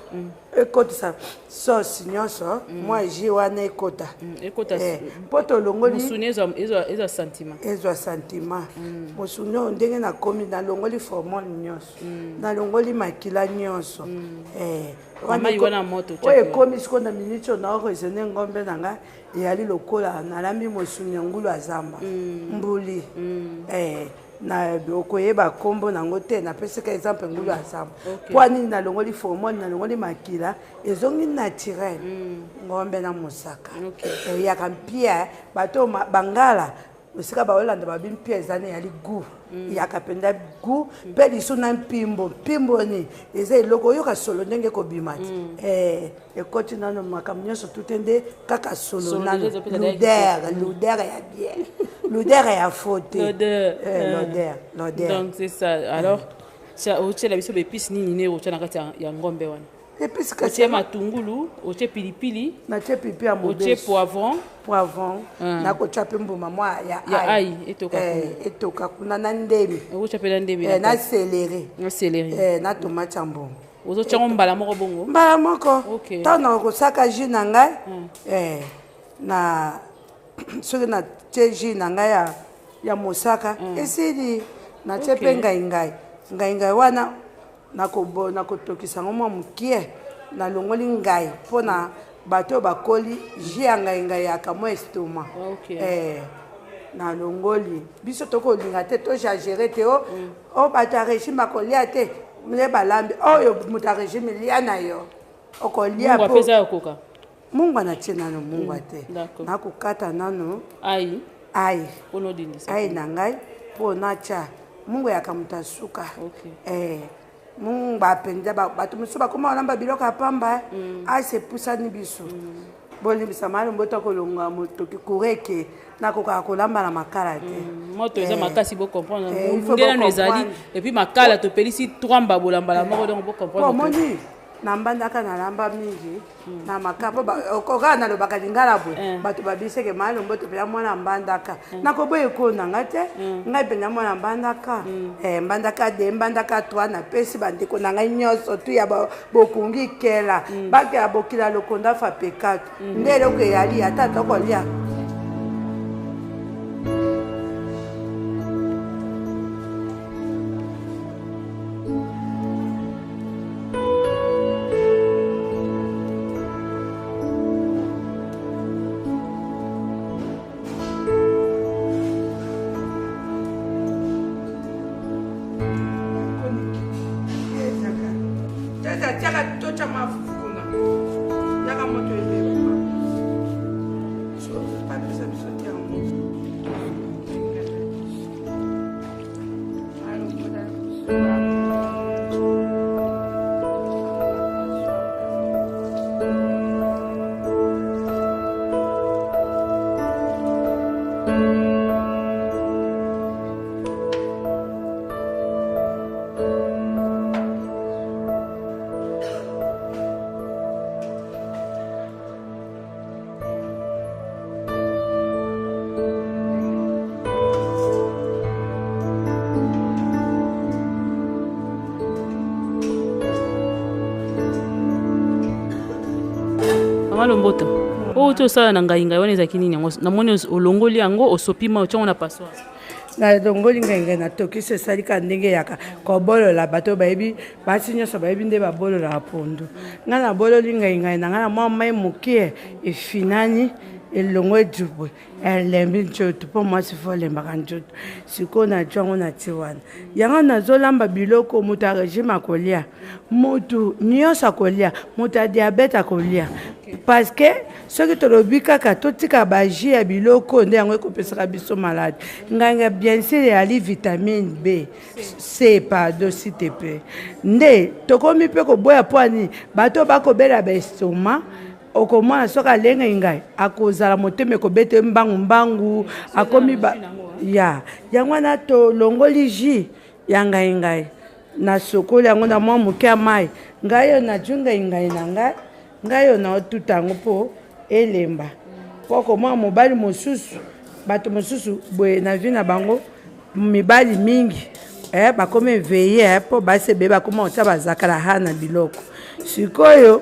ekotisa sauce nyonso, mwa jus wana ekota. Mpo tolongoli mosuni ezwa sentiment. Ezwa sentiment mosuni oyo. Ndenge nakomi, nalongoli formol nyonso, nalongoli makila nyonso. Oyo ekomi sikoyo na miniti oyo, naoraisonne ngombe na ngai eyali lokola nalambi mosuni ya ngulu ya zamba, mbuli. Na okoyeba nkombo nango te. Napesaka exemple ngulu ya zamba. Mpo nini? Nalongoli formol, nalongoli makila, ezongi naturel. Ngombe na mosaka eyaka mpia. Bato bangala esika baolanda babi mpia eza ne eyali goût, eyaka mpenza goût. Mpe lisu na mpimbo, mpimbo ni eza eloko oyoka solo ndenge ekobima ti ekoti nano makambo nyonso tute nde kaka solo nano, l'odeur, l'odeur ya bien, l'odeur ya faux te, l'odeur, l'odeur. Donc c'est ça. Alors otiela biso baépices nini ne otia na kati ya ngombe wana? Épice. Otie matungulu, otie pilipili. Natie pipi ya. Otie poivron. Poivron, nakotia mpe mbuma mwa ya ya ai etoka. Etoka kuna na ndemi. Okotia mpe na ndemi. Na céleri. Na céleri. Na tomate ya mbongo. Ozotia ngo mbala moko bongo? Mbala moko. Ntango nakosaka jus na ngai, na soki natie jus na ngai ya mosaka, esili. Natie mpe ngai ngai ngai ngai wana, nakotokisa yango mwa mokie. Nalongoli ngai mpona bato oyo bakoli, jus ya ngai ngai yaka mwa estomac. Nalongoli. Biso tokolinga te, toexagérer te. O bato ya régime bakolia te nde balambi oyo. Moto ya régime, lia na yo, okolia. Mungwa natie nano mungwa te, nakokata nano ai. Ai, ai na ngai. mpo natya mungwa eyaka moto ya suka. Okay. Mungwa mpenza, bato mosusu bakoma kolamba biloko ya pamba. Asi epusani biso. Bolimbisa, malombo kolonga motoki kureke, nakokaka kolamba na makala te. Moto eza makasi, bocomprendre. Il faut Nde nano ezali. bocomprendre. Et puis makala topelisi trois mbabula mbala moko, donc po bocomprendre. Omoni, na mbandaka nalamba mingi na makala, mpo kaka nalobaka lingala boye. Bato babiseke malombo topela mwana mbandaka, nakoboya ekolo na ngai te. Ngai mpenza mwana mbandaka. Mbandaka de mbandaka 3, napesi bandeko na ngai nyonso tu ya bokungi kela bakela bokila lokonda fa pekato nde eloko eyali ata tokolia. Tata, tiaka totya mafufu kuna, tiaka moto ebeba. So, bapesa biso te yango. Mama Lomboto, oyo ti osala na ngai ngai wana ezalaki nini yango? Namoni olongoli yango, osopi mai, otiango na passoire. Nalongoli ngai ngai, natokisi, esali kaka ndenge eyaka kobolola. Bato bayebi, basi nyonso bayebi nde babololaka pondu. Ngai nabololi ngai ngai na ngai na mwa mai moke, efinani, elongo ejubwe, elembi nzoto, mpo mwasi fo alembaka nzoto. Sikoyo nazwi yango na ti wana, yango nazolamba biloko. Moto ya régime akolia, motu nyonso akolia, moto ya diabète akolia, parce que soki tolobi kaka totika bajus ya biloko, nde yango ekopesaka biso maladi. Nganga bien sûr eyali vitamine B, C, pardon, s'il te plaît. Nde tokomi mpe koboya mpo ani bato bakobela baestomac. Okomona soki alengai ngai, akozala motema ekobete mbangu mbangu, akomi ba ya yango wana. Tolongoli jus ya ngai ngai, nasokoli yango na mwa moke ya mai. Ngai oyo nazwi ngai ngai na ngai, ngai oyo naotuta yango mpo elemba, mpo komona mobali mosusu, bato mosusu boye na vie na bango, mibali mingi bakomi éveillé, mpo basi ebele bakoma kotia bazakala ha na biloko. Sikoyo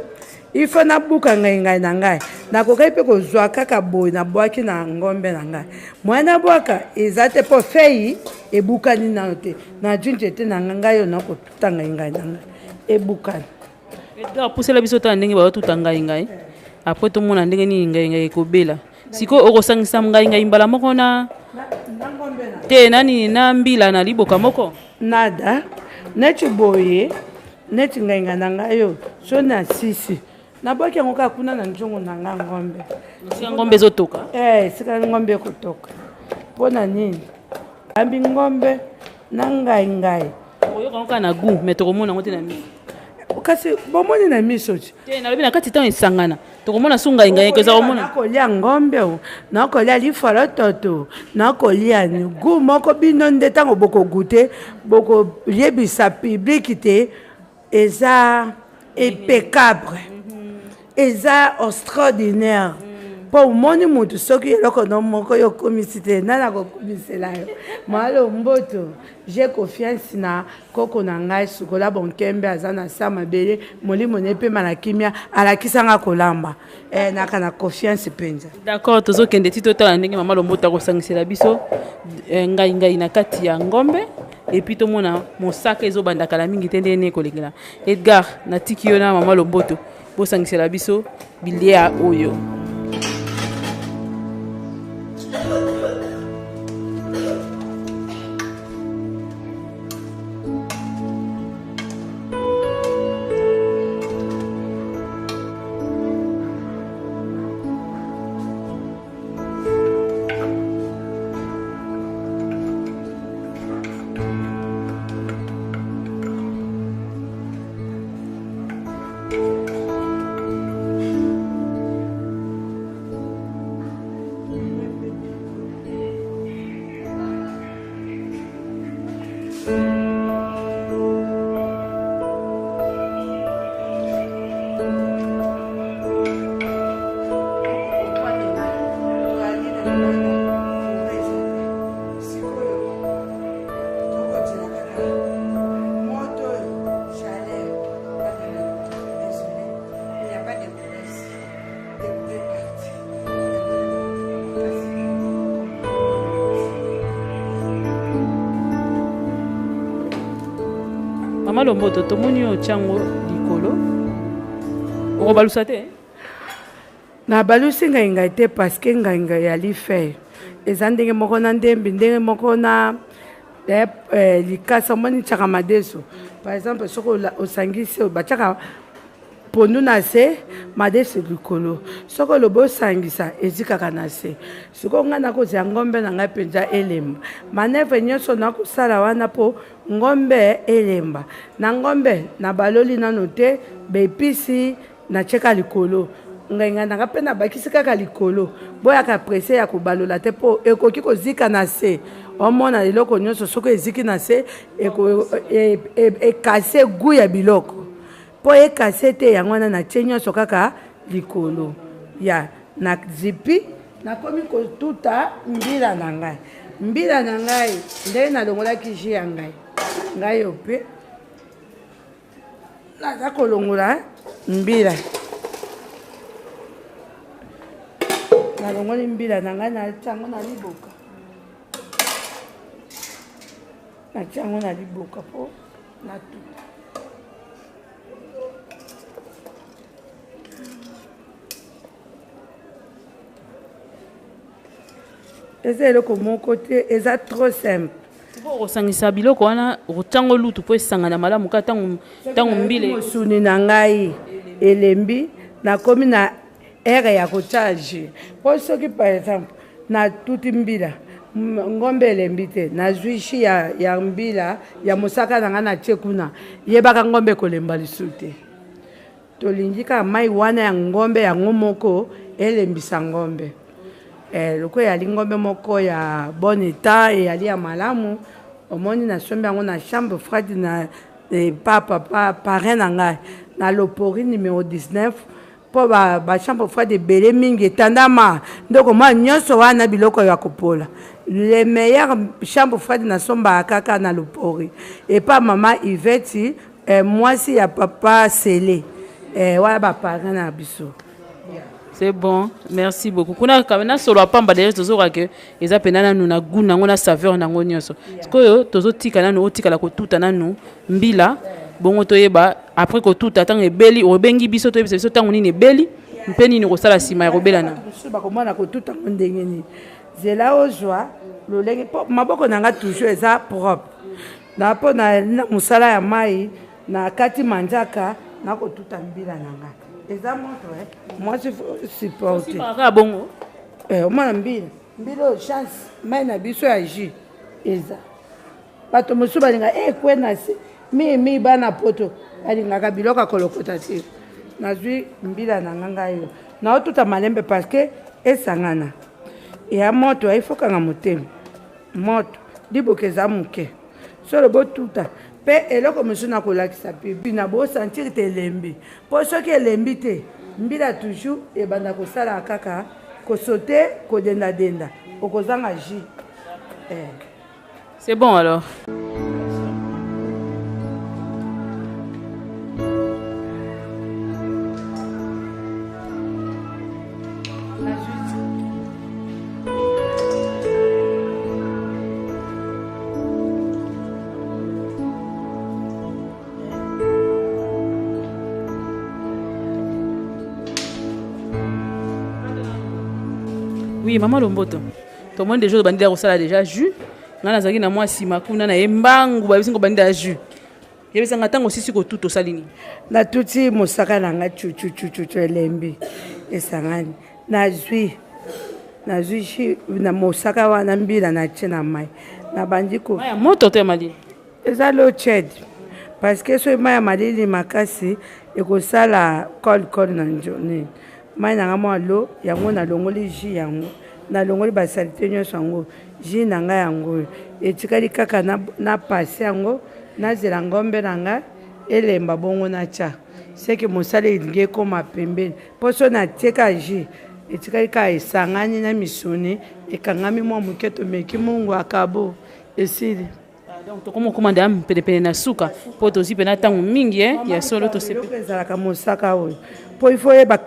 il faut nabuka ngai ngai na ngai. Nakokaki mpe kozwa kaka boye, nabwaki na ngombe na ngai. Moya nabwaka eza te, mpo fei ebukani nano te. Nazwi nzete na ngai, ngai oyo nakotuta ngai ngai na ngai ebukani. Edgar, apusela biso tala ndenge baotuta ngai ngai, après tomona ndenge nini ngai ngai ekobela. Sikoyo okosangisa ngai ngai mbala moko na na ngombe na te, nani, na mbila na liboka moko. Nada neti boye, neti ngai ngai na ngai oyo, so na sisi nabwaki yango kaka kuna na nzungu na ngai ngombe. Esika ngombe ezotoka. Esika ngombe ekotoka. Mpo na nini ambi ngombe na ngai ngai? Oyoka yango kaka na goût, mais tokomona yango te na miso. Kasi bomoni na miso ti. Te, nalobi na kati, ntango esangana, tokomona su ngai ngai eza komona. Nakolia ngombe o, nakolia lifolo toto, nakolia gu moko. Bino nde ntango bokogoûter, bokoyebisa public te eza impeccable, eza extraordinaire. Mpo omoni motu, soki eloko no moko yo okomisi te, nani akokomisela yo? Mwalo mboto, j'ai confiance na koko na ngai Sukola Bonkembe, aza na sa mabele, molimo na epema na kimia, alakisanga kolamba. Naka na confiance mpenza. D'accord, tozokende ti totala ndenge mama Lomboto akosangisela biso ngai ngai na kati ya ngombe, et puis tomona mosaka ezobanda kala mingi te ndenge nini ekolekela. Edgar, natiki yo na mama Lomboto, bosangisela biso bilia oyo. Mama Lomboto, tomoni yo otya yango likolo, okobalusa te? Nabalusi ngai ngai te, parce que ngai ngai ya lifei eza ndenge moko na ndembi, ndenge moko na likasa. Omoni tiaka madeso par exemple, soki osangisi, batiaka pondu na se, madeso likolo. Soki olobi osangisa, ezikaka na se. Sikoyo ngai nakozela ngombe na ngai mpenza elemba. Manœuvre nyonso nakosala wana mpo ngombe elemba. Na ngombe nabaloli nano te, baepisi natieka likolo. Ngai ngai nanga mpe nabakisi kaka likolo. Boyaka presse ya kobalola te, mpo ekoki kozika na se. Omona eloko nyonso, soki eziki na se, ekase goût ya biloko. Mpo ekase te, yango wana natie nyonso kaka likolo ya na zipi. Nakomi kotuta mbila na ngai. Mbila na ngai, ndenge nalongolaki jus ya ngai ngai oyo mpe naza kolongola mbila. Nalongoli mbila na ngai, natia yango na liboka, natia yango na liboka mpo natuta. Eza eloko moko te, eza trop simple. Okosangisa biloko wana, okotiango lutu mpo esangana malamu kaka ntango mbila. Mosuni na ngai elembi, nakomi na heure ya kotia jus. Mpo soki par exemple natuti mbila, ngombe elembi te, nazwi jus ya mbila ya mosaka na ngai, natie kuna, yebaka ngombe ekolemba lisusu te. Tolingi kaka mai wana ya ngombe yango moko elembisa ngombe. Lokola eyali ngombe moko ya bon état, eyali ya malamu, omoni nasombi yango na chambre froide na papa parrain na ngai na Lopori numéro 19, mpo bachambre froide ebele mingi etandama ndoko mwa nyonso wana biloko ya kopola. Le meilleur chambre froide nasombaka kaka na Lopori epa mama Iveti, mwasi ya papa Sele, wana baparrain na biso. C'est bon, merci beaucoup. Kuna na solo pamba déjà tozoka ke eza pena nanu na goût nango, na saveur nango nyonso. Sikoyo tozotika nanu, otikala kotuta nanu mbila, bongo toyeba après kotuta ntango ebeli, obengi biso, toyebisa biso ntango nini ebeli mpe nini kosala nsima ya kobela na. Mosusu bakomona kotuta ngo ndenge nini. Zela ozwa lolenge mpo maboko na nga toujours eza propre na mpo na mosala ya mai. Na kati manzaka, nakotuta mbila na nga, eza moto mwasi supporte. Kaka bongo. Omona mbila, mbila oyo chance mai na biso ya jus eza. Bato mosusu balinga ekwe na se mingi, bana poto balingaka biloko ya kolokota te. Nazwi mbila na nga, ngai oyo naotuta malembe parce que esangana ya moto. Aifokanga motema moto, liboka eza moke solo botuta. Mpe eloko mosusu na kolakisa pibi na bosentir te elembi, mpo soki elembi te, mbila toujours ebanda kosala kaka kosote, kodendadenda, okozanga jus. C'est bon alors. Oui, mama Lomboto, tomoni déjà obandi ya kosala déjà jus. Ngai nazalaki na mwa nsima kuna na ye mbangu, bayebisi ngo bandi ya jus. Yebisanga, ntango osisi kotuta, osali nini? Natuti mosaka na ngai cucucucucu, elembi, esangani. Nazwi jus na mosaka wana, mbila natie na mai, nabandi ko Mai ya moto to ya malili? Eza l'eau tiède, parce que soki mai ya malili makasi, ekosala colle colle na nini. Mai nanga mwa l'eau yango, nalongoli jus yango. Nalongoli basalite nyonso yango. Jus na ngai yango oyo etikali kaka na, na passe yango, nazela ngombe na ngai elemba bongo natya. Seke mosala elingi ekoma pembeni mpo so natie kaka jus etikali kaka esangani na misuni ekangami mwa moke, tomeki mungwa akabo esili. Ah, donc tokoma okoma nda penepene na suka mpo tozwi mpena ntango mingi eh, ya solo tosepeli. Ezalaka mosaka oyo mpo il faut oyeba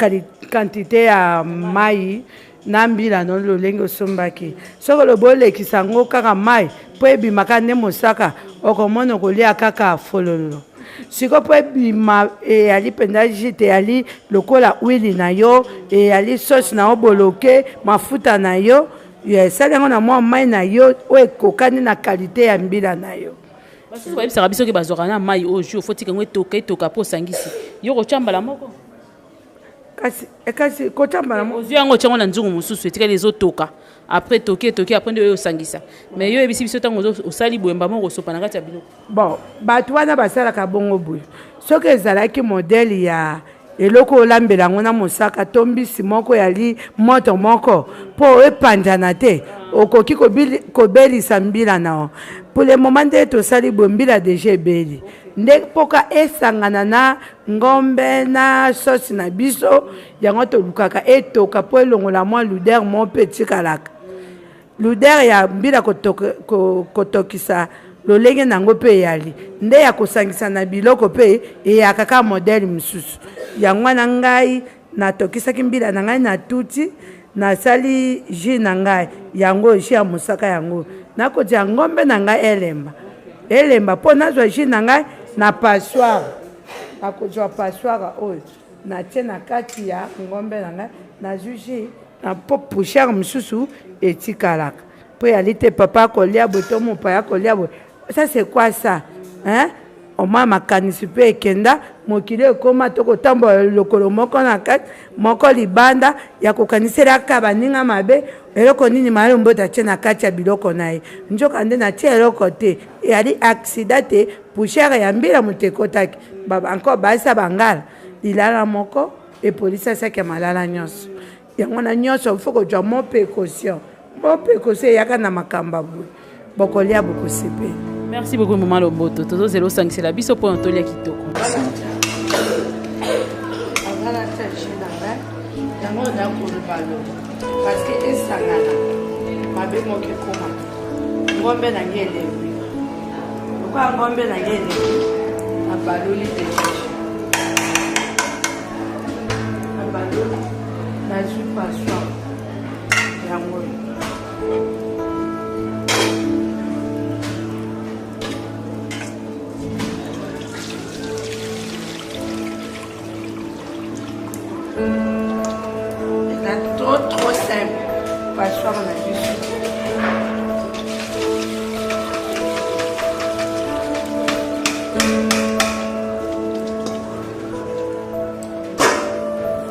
quantité ya mai na mbila no lolenge osombaki. Soki olobi olekisa yango kaka mai mpo ebimaka nde mosaka, okomona okolia kaka fololo. Sikoyo mpo ebima eyali mpenza jus, eyali lokola huile na yo, eyali sauce na yo boloke mafuta na yo, esali yango na mwa mai na yo oyo ekokani na qualité ya mbila na yo. Basusu bayebisaka biso ke bazwaka na mai oyo jus ofo tika yango etoka etoka mpo osangisi yo kotya mbala moko. Kasi kasi kotya mbala moko ozwi yango otya yango na nzungu mosusu etikali ezotoka après etoki etoki après nde oyo osangisa. Mais yo oyebisi biso ntango osali boye mbala moko osopa na kati ya biloko. Bon, bato wana basalaka bongo boye. Soki ezalaki modèle ya eloko olambela yango na mosaka to mbisi moko yali moto moko mpo epanzana te, okoki kobelisa mbila na yo. Pour le moment nde tosali boye, mbila deja ebeli nde mpoka esangana na ngombe na sauce na biso, yango tolukaka etoka mpo elongola mwa ludere moko mpe etikalaka ludere ya mbila kotokisa lolenge na yango mpe eyali nde ya kosangisa na biloko mpe eyaka kaka modele mosusu. Yango wana ngai natokisaki mbila na ngai na tuti, nasali jus na ngai yango jus ya mosaka yango nakotia ngombe na ngai elemba elemba mpo nazwa jus na ngai na passoire. Nakozwa passoire oyo natie na kati ya ngombe na ngai, nazwi jus na mpo poussière mosusu etikalaka mpo eyali te papa akolia boye to mopaya akolia boye. Ça c'est quoi ça, hein? Omwa makanisi mpe ekenda mokili ekoma tokotambola lokolo moko na kati moko libanda ya kokaniselaka baninga mabe. Eloko nini Mayo Mboto atie na kati ya biloko na ye? Nzoka nde natie eloko te, eyali accident te, poussière ya mbila moto ekotaki. Encore basi ya bangala lilala moko epolisa saki ya malala nyonso. Yango na nyonso fo kozwa mo précaution, mo précaution eyaka na makambo ya boye. Bokolia bokosepela. Merci beaucoup mama Lomboto, tozozela osangisela biso mpo na tolia kitoko. Yango nakoloba loba parce que esangana mabe moko ekoma ngombe na ngai elembi, lokola ngombe na ngai elembi nabaloli deja, nabaloli, nazwi passoire yango oyo. Eza trop trop simple passoire na biso.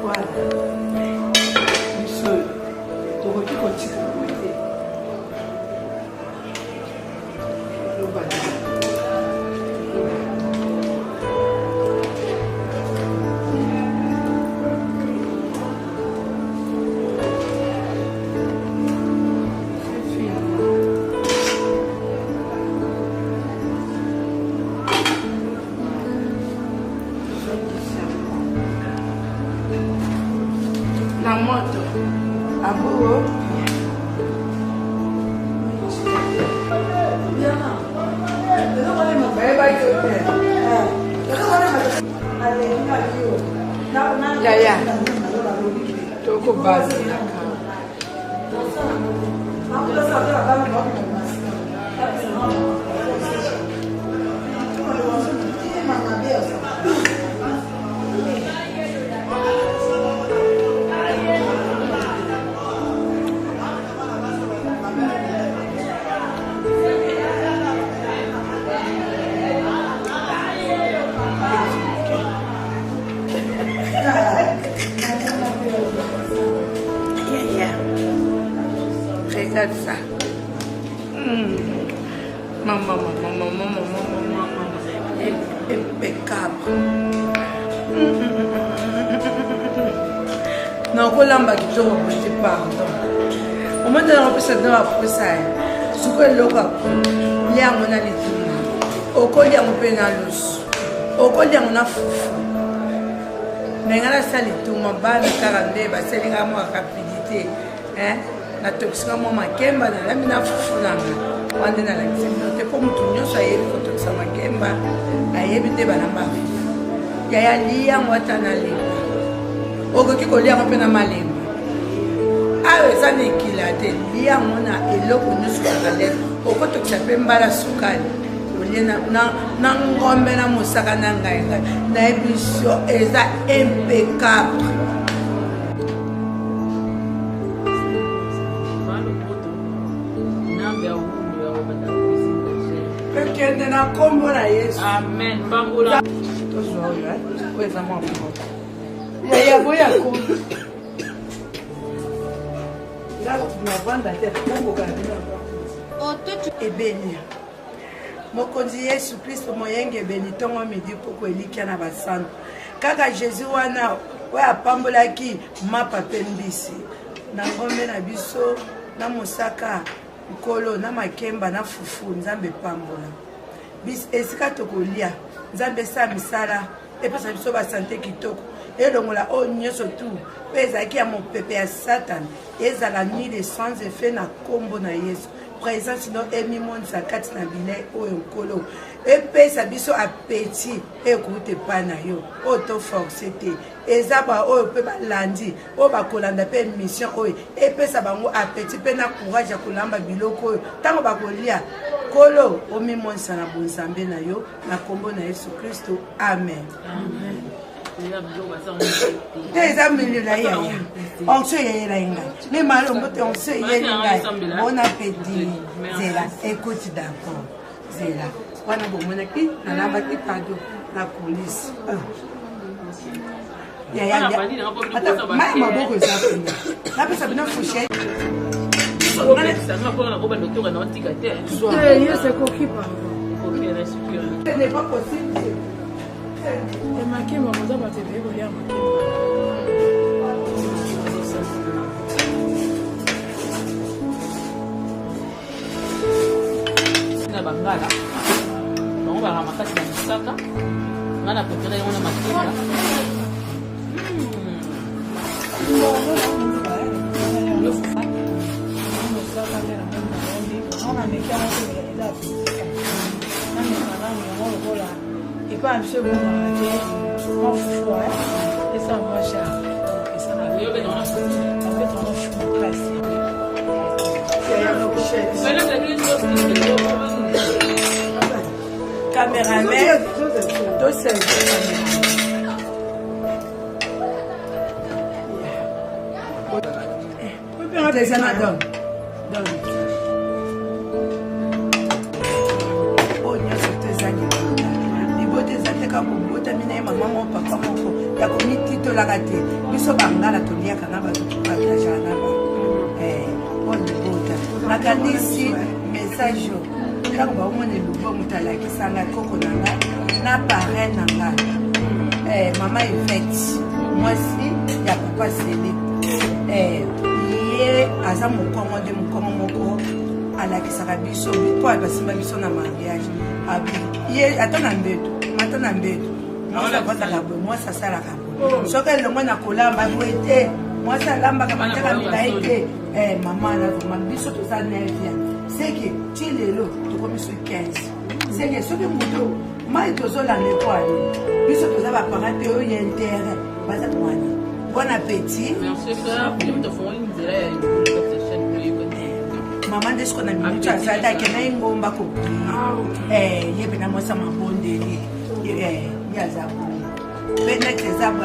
Voilà, biso tokoki kotika boye te. Na moto abuo. Yaya, tokobazelaka. Regarde ça. Maman, maman, maman, maman, maman, maman. Impeccable. Nakolamba kitoko boye te, pardon. Omoni nde nakopesa bino baposa ya sikoyo eloko ya kolia yango na lituma, okolia yango mpe na loso, okolia yango na fufu. Me ngai nasala lituma, bana kaka nde basali ngai mwa rapidité, natokisaka mwa makemba, nalambi na fufu na ngai. Wana nde nalakisi bino te, mpo moto nyonso ayebi kotokisa makemba, ayebi nde balamba fufu. Yaya, lia yango ata na lemba, okoki kolia yango mpe na malemba. Awa eza na ekila te, lia yango na eloko nyonso kaka lere. Okotokisa mpe mbala sukali, olie na ngombe na mosaka na ngai ngai nayebi biso eza impeccable. Ekende na nkombo na Yesu. Amen. Pambola. Tozwa oyo, oyo eza mwa moko. Yaya boya ko. Navanda te, nakoka na bino. Ebeni. Mokonzi Yesu Kristo moyenge ebeni ntongo midi poko elikya na basantu. Kaka Jésus wana oyo apambolaki mapa mpe mbisi na ngombe na biso na mosaka nkolo na makemba na fufu. Nzambe pambola esika tokolia. Nzambe esala misala, epesa biso basante kitoko, elongola oyo nyonso tu mpe ezalaki ya mopepe ya Satan, ezala nul sans effet na nkombo na Yesu. Présence no emimonisa kati na bilei oyo, Nkolo, epesa biso appétit ekouta epai na yo. Oyo toforce te, eza baoyo mpe balandi, oyo bakolanda mpe émission oyo, epesa bango appétit mpe na courage ya kolamba biloko oyo ntango bakolia. Nkolo, omimonisa na bonzambe na yo na nkombo na Yesu Kristo, amen. Te, eza milio na ye yaya, onction eyeyela ngai me malombo te, onction eyeli ngai. Bon appétit. Zela ekoti d'accord, zela wana bomonaki nalambaki pardon na coulisse. Mai maboko eza kuna, napesa bino fourchette. Ce n'est pas possible. Makemba koza bato ebele kolia makemba. Na bangala bango baka makasi na mosaka, nga na préféré yango na makemba. Mosaka nde na moni nalambi nameki yango te, eza appétissant. Nameka nanu yango lokola epai na biso ebongaka te. Mwa fufu esala mwa genre, esala abetanga fufu makasi. Cameraman, toservi cameraman. Eza na don don oyo nyonso to eza libota. Libota eza te kaka kobotami na ye mama moko papa moko ya komititolaka te. Biso bangala toliaka na bato, topartageaka na bato. Oyo libota. Nakanisi message oyo ntango baomona elubo, moto alakisa ngai koko na ngai na parrain na ngai, mama Evete, mwasi ya papa Sele. Ye aza mokongo nde mokongo moko alakisaka biso mpo basimba biso na mariage. Abi ye ata na mbeto, mata na mbeto, mwasi avandaka boye, mwasi asalaka boye, soki elongo na kolamba boye te, mwasi alambaka mataka milai te. Mama na vraiment biso toza neuvième, seke ti lelo tokomi so 15, seke soki moto mai tozolanda epo ani biso toza baparent te oyo ya intérêt baza wana. Bon appétit. Mama nde siko na minuti azali akenda ye ngomba koprier. Ye mpena mwasi ya mabondeli, ye aza bongo mpe neti eza bo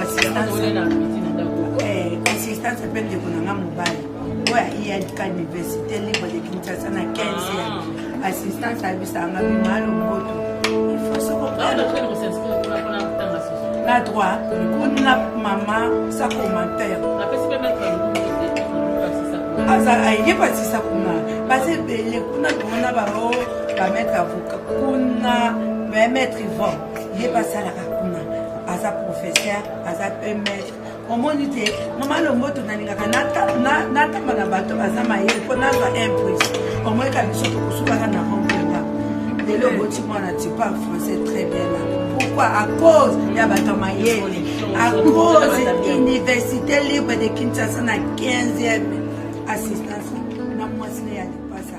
assistance mpe ndeko na nga mobali oyo ya ILK, Université Libre de Kinshasa, na 15 assistance ayebisaka bima lomboto, il faut soko na droit kuna mama sa commentaire aye basisa kuna, baza ebele kuna tomona bao bamaître avocat kuna, bamaître Yvon, ye basalaka kuna, aza professeur, aza mpe maître. Omoni te, mama Lomboto, nalingaka natamba na bato baza mayele mpo nazwa un plus. Omoyeka biso tokosukaka na rompenga. Lelo oboti mwana, tu parles français très bien là. Pourquoi? À cause ya bato ya mayele, à cause Université libre de Kinshasa na 15e assistance na mwasi na ya lipasa.